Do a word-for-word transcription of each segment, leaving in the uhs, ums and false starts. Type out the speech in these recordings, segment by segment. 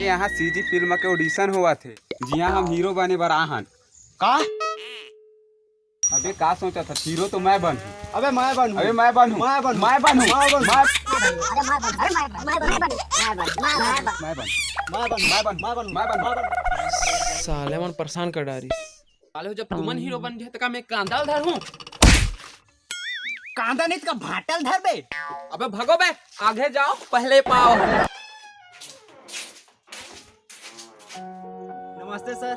यहाँ CG film के audition होवत हे, जिहाँ हम हीरो बने बर आहन। का? अबे का सोचत हस? हीरो तो मैं बनहूँ। अबे मैं बनहूँ। अबे मैं बनहूँ। मैं बनहूँ। मैं बनहूँ। मैं बनहूँ। मैं मैं बनहूँ। मैं बनहूँ। मैं बनहूँ। मैं बनहूँ। मैं बनहूँ। मैं बनहूँ। मैं बनहूँ। मैं बनहूँ। मैं बनहूँ। साले मन परेशान कर डारी। साले हो, जब तुमन हीरो बन गए तो का मैं कांदा ल धरहूँ? कांदा नहीं तो का भांटा ल धरबे? अबे भगो बे, आगे जाओ, पहले पाव। नमस्ते सर।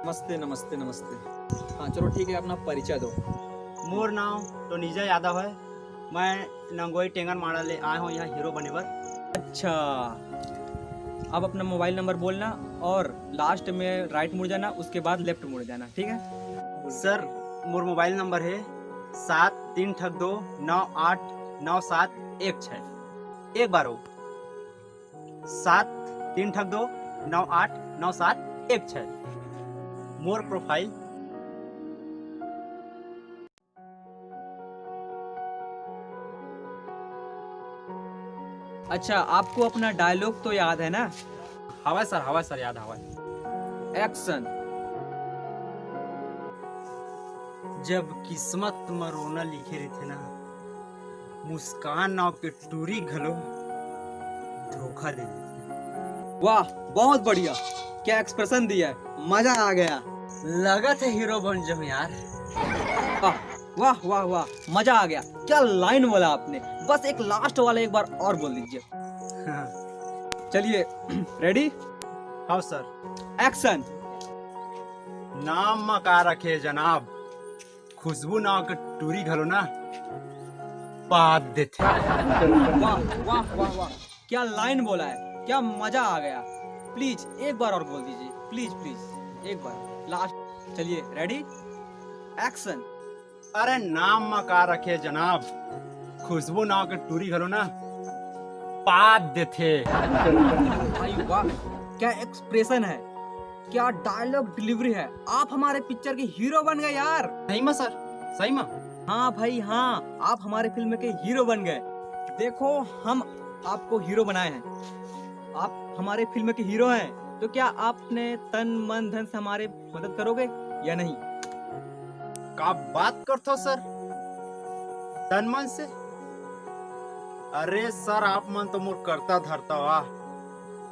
नमस्ते, नमस्ते, नमस्ते। हाँ, चलो ठीक है, अपना परिचय दो। मोर नाम टोनीजा यादव है। मैं नंगोई टेंगन माड़ा ले आया हूँ यहाँ हीरो बने बर। अच्छा, अब अपना मोबाइल नंबर बोलना और लास्ट में राइट मुड़ जाना, उसके बाद लेफ्ट मुड़ जाना, ठीक है? सर, मोर मोबाइल नंबर है सात तीन ठक दो नौ आठ नौ सात एक छः। एक बार हो, सात तीन ठक दो नौ आठ नौ सात एक छः। मोर प्रोफाइल। अच्छा, आपको अपना डायलॉग तो याद है ना? हवय सर, हवय सर, याद हवय। एक्शन। जब किस्मत म रोना लिखे रहिथे ना, मुस्कान नाव के टूरी घलो धोखा दे देथे। वाह, बहुत बढ़िया, क्या एक्सप्रेशन दिया है, मजा आ गया। लगत है हीरो बन जाऊं यार। वाह, वाह, वाह, वाह, मजा आ गया। क्या लाइन बोला आपने, बस एक लास्ट वाला एक बार और बोल दीजिए। हाँ। चलिए, रेडी? हाँ सर। एक्शन। नाम म का रखे जनाब, खुशबू नाव के टूरी घलो ना पाद देथे। वाह, वाह, वाह, वाह, क्या लाइन बोला है, क्या मजा आ गया। प्लीज एक बार और बोल दीजिए, प्लीज, प्लीज, एक बार लास्ट। चलिए, रेडी, एक्शन। अरे नाम म का रखे जनाब, खुशबू नाव के टूरी घलो ना पाद देथे। भाई वाह, क्या एक्सप्रेशन है, क्या डायलॉग डिलीवरी है। आप हमारे पिक्चर के हीरो बन गए यार। सही में सर, सही में। हाँ भाई हाँ, आप हमारे फिल्म के हीरो बन गए। देखो, हम आपको हीरो बनाए हैं, आप हमारे फिल्म के हीरो हैं, तो क्या आपने तन मन धन से हमारे मदद करोगे या नहीं? का बात करथो सर, तन मन से? अरे सर, आप मन तो मोर करता धरता वा,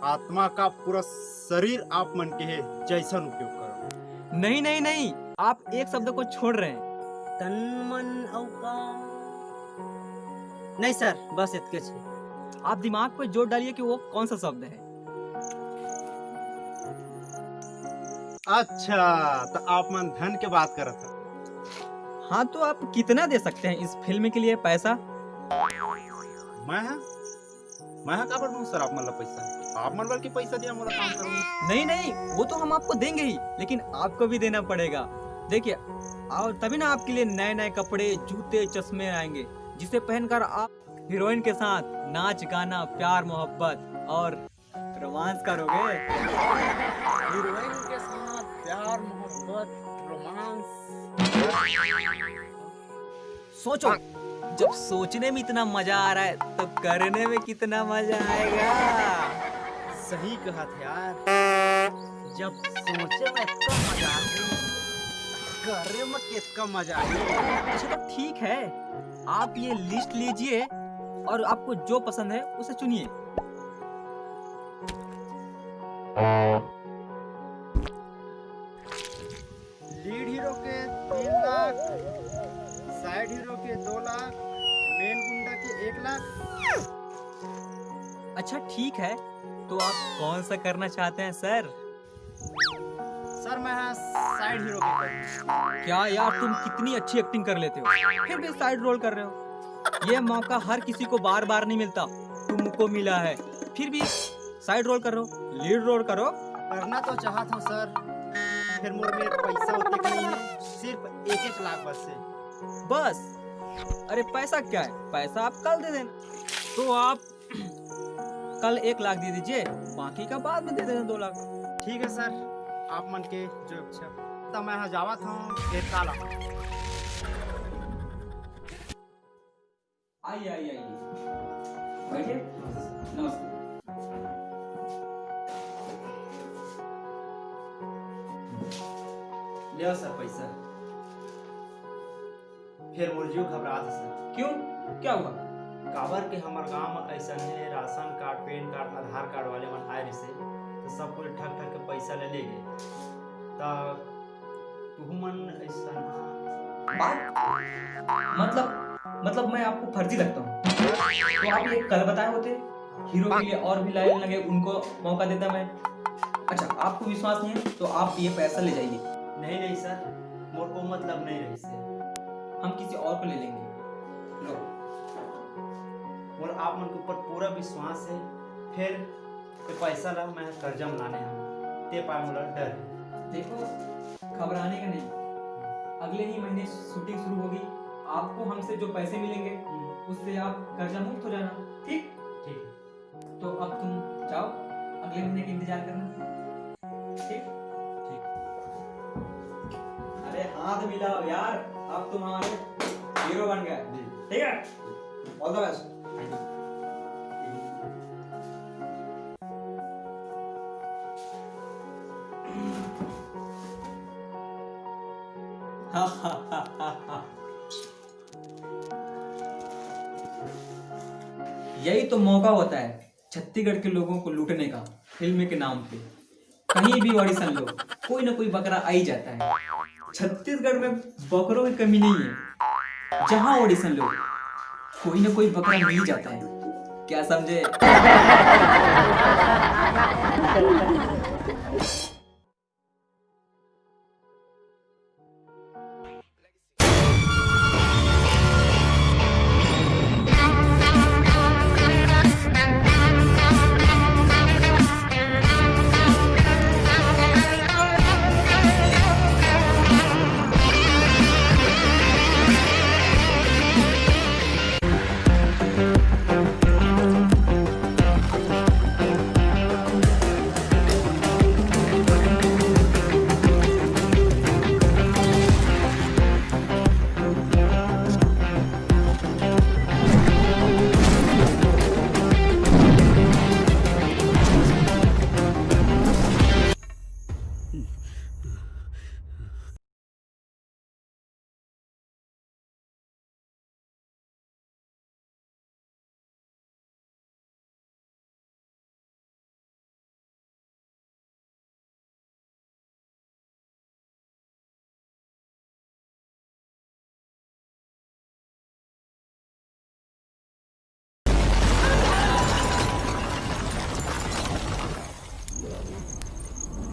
आत्मा का पूरा शरीर आप मन के है, जैसन उपयोग करो। नहीं, नहीं, नहीं, आप एक शब्द को छोड़ रहे हैं। तन मन अउ का? नहीं सर, बस इतके छे। आप दिमाग पे जोर डालिए कि वो कौन सा शब्द है। अच्छा, तो आप मन धन के बात करत हव। हाँ, तो आप कितना दे सकते हैं इस फिल्म के लिए पैसा? मैं हा, मैं हा काबर दूं सर आप मन ला पैसा? आप मन बल्कि पैसा दिया मोला काम करने। नहीं, नहीं, वो तो हम आपको देंगे ही, लेकिन आपको भी देना पड़ेगा। देखिए, और तभी ना आपके लिए नए नए कपड़े, जूते, चश्मे आएंगे, जिसे पहनकर आप हीरोइन के साथ नाच गाना, प्यार मोहब्बत और रोमांस करोगे। हीरोइन के साथ प्यार मोहब्बत, रोमांस। सोचो, जब सोचने में इतना मजा आ रहा है, तो करने में कितना मजा आएगा। सही कहा था यार, जब सोचे में इतना मजा आथे, करे में कितना मजा आथे। अच्छा, तो ठीक है, आप ये लिस्ट लीजिए और आपको जो पसंद है, उसे चुनिए। लीड हीरो के तीन लाख, साइड हीरो के दो लाख, मेन गुंडा के एक लाख। अच्छा, ठीक है, तो आप कौन सा करना चाहते हैं सर? सर, मैं हाँ साइड हीरो के करूँ। क्या यार, तुम कितनी अच्छी एक्टिंग कर लेते हो, फिर भी साइड रोल कर रहे हो। ये मौका हर किसी को बार बार नहीं मिलता, तुमको मिला है, फिर भी साइड रोल कर रहे हो, लीड रोल करो। करना तो चाहत हूँ सर, फिर मोर में पैसा उतने का नहीं है, सिर्फ एक एक लाख बस है। बस? अरे पैसा क्या है, पैसा आप कल दे देना। तो आप कल एक लाख दे दीजिए, बाकी का बाद में दे देना दो लाख। ठीक है सर, आप मन के जो इच्छा। तो मैं हाँ जावत हूँ, फिर काल आऊँ। आइए, आइए, आइए। बैठिए। नमस्ते। ले सर पैसा। फेर मोर जीव घबरात हे सर। क्यों, क्या हुआ? काबर के हमर गांव म अइसने राशन कार्ड, पैन कार्ड, आधार कार्ड वाले मन आए रहिसे, त सब कोई ठग ठग के पैसा ले ले गे। त तुहू मन अइसन बात? मतलब, मतलब मैं आपको फर्जी लगता हूँ? तो आप ये कल बताए होते, हीरो के लिए और भी लाइन लगे, उनको मौका देता मैं। अच्छा, आपको विश्वास नहीं है तो आप ये पैसा ले जाइए। नहीं, नहीं सर, मोर को मतलब नहीं रहिसे। हम किसी और को ले लेंगे। लो। मोर आप मन के ऊपर पूरा विश्वास है, फिर ये पैसा ला मैं कर्जा में लाने हूँ, ते पाए मोला डर है। देखो, घबराने का नहीं, अगले ही महीने शूटिंग शुरू होगी। आपको हमसे जो पैसे मिलेंगे, उससे आप कर्जा मुक्त हो जाना। ठीक? ठीक है। तो अब तुम जाओ, अगले महीने का इंतजार करना। ठीक? ठीक। अरे हाथ मिलाओ यार, अब तुम्हारे हीरो बन गए। जी। ठीक है, ऑल द बेस्ट। यही तो मौका होता है छत्तीसगढ़ के लोगों को लूटने का, फिल्म के नाम पे। कहीं भी ऑडिशन लो, कोई ना कोई बकरा आ ही जाता है। छत्तीसगढ़ में बकरों की कमी नहीं है, जहां ऑडिशन लो, कोई ना कोई बकरा मिल ही जाता है। क्या समझे?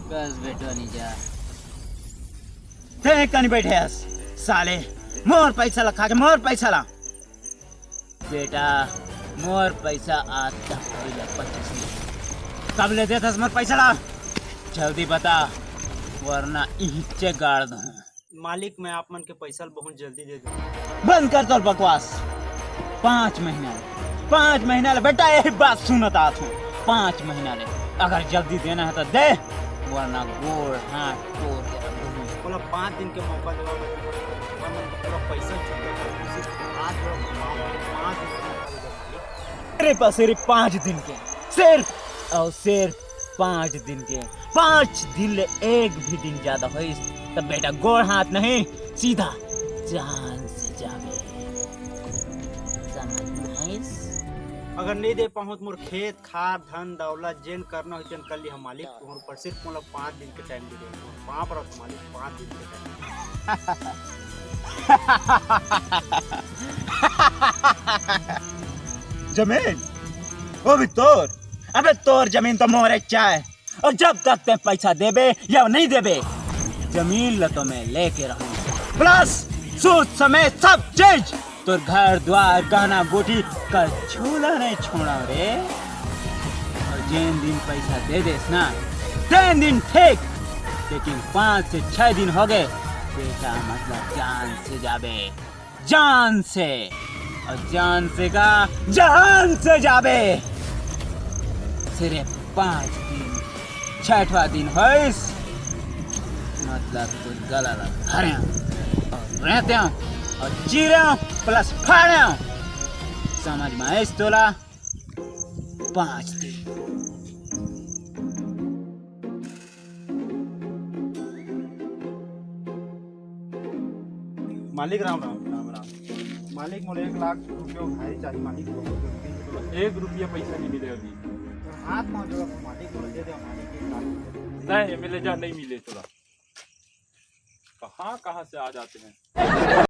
बस बेटवा, नहीं जा। ते कनी बैठे हस, साले, मोर पैसा ला खा के, मोर पैसा ला। बेटा, मोर पैसा आज तक होइला पच्चीस मिनट। कब ले देथस मोर पैसा ला? जल्दी बता, वरना इहिचे गाड़ दूं। मालिक, मैं आप मन के पैसा ल बहुत जल्दी दे दूं। बंद कर तोर बकवास। पाँच महीना ले, पाँच महीना ले बेटा, यही बात सुनत आत हूँ। पाँच महीना ले, अगर जल्दी देना है तो दे, वरना गोड़ हाथ तोड़ के रख दूंगा। बोला, पाँच दिन के मौका दे, मैं पूरा पैसा चुकता कर दूं। सिर्फ आज बोला, पाँच दिन के मौका दे दो मालिक। सिर्फ और सिर्फ पाँच दिन के, सिर्फ और सिर्फ पाँच दिन के। पाँच दिन ले एक भी दिन ज्यादा होइस, तब बेटा गोड़ हाथ नहीं, सीधा जान से जाबे। समझ में आइस? अगर नहीं दे पाहूं तो मोर खेत खार, धन दौलत, जेन करना हो तेन कर लिहा मालिक। तुहर ऊपर सिर्फ मोला पाँच दिन के टाइम दे दे। पाँच परत मालिक, पाँच दिन के टाइम। जमीन, वो भी तोर। अबे तोर जमीन तो मोरे चाहे। और जब तक ते पैसा देबे या नहीं देबे, जमीन ल तो मैं लेके रहूं। प्लस सूद समेत सब चीज, तोर घर द्वार, गहना गुठी, कछु ला नहीं छोड़ा रे। और जेन दिन पैसा दे देस ना, तेन दिन ठीक, लेकिन पाँच से छह दिन हो गए, बेटा मतलब जान से जाबे। जान से, और जान से का जहान से जाबे। सिर्फ पाँच दिन, छठवा दिन होइस, मतलब तोर गला ला धरेंव और रेंतेंव और चीरेंव प्लस फाड़ेंव। समझ में आइस तोला? पाँच दिन। मालिक राम राम। राम राम। मालिक, मोला एक लाख रुपया उधारी चाही मालिक। एक रुपया पैसा नहीं मिले अभी। हाथ मा जोड़त हँव मालिक, मोला दे दे मालिक, एक लाख रुपया। नहीं मिले, जा, नहीं मिले तोला। कहाँ कहाँ से आ जाते हैं।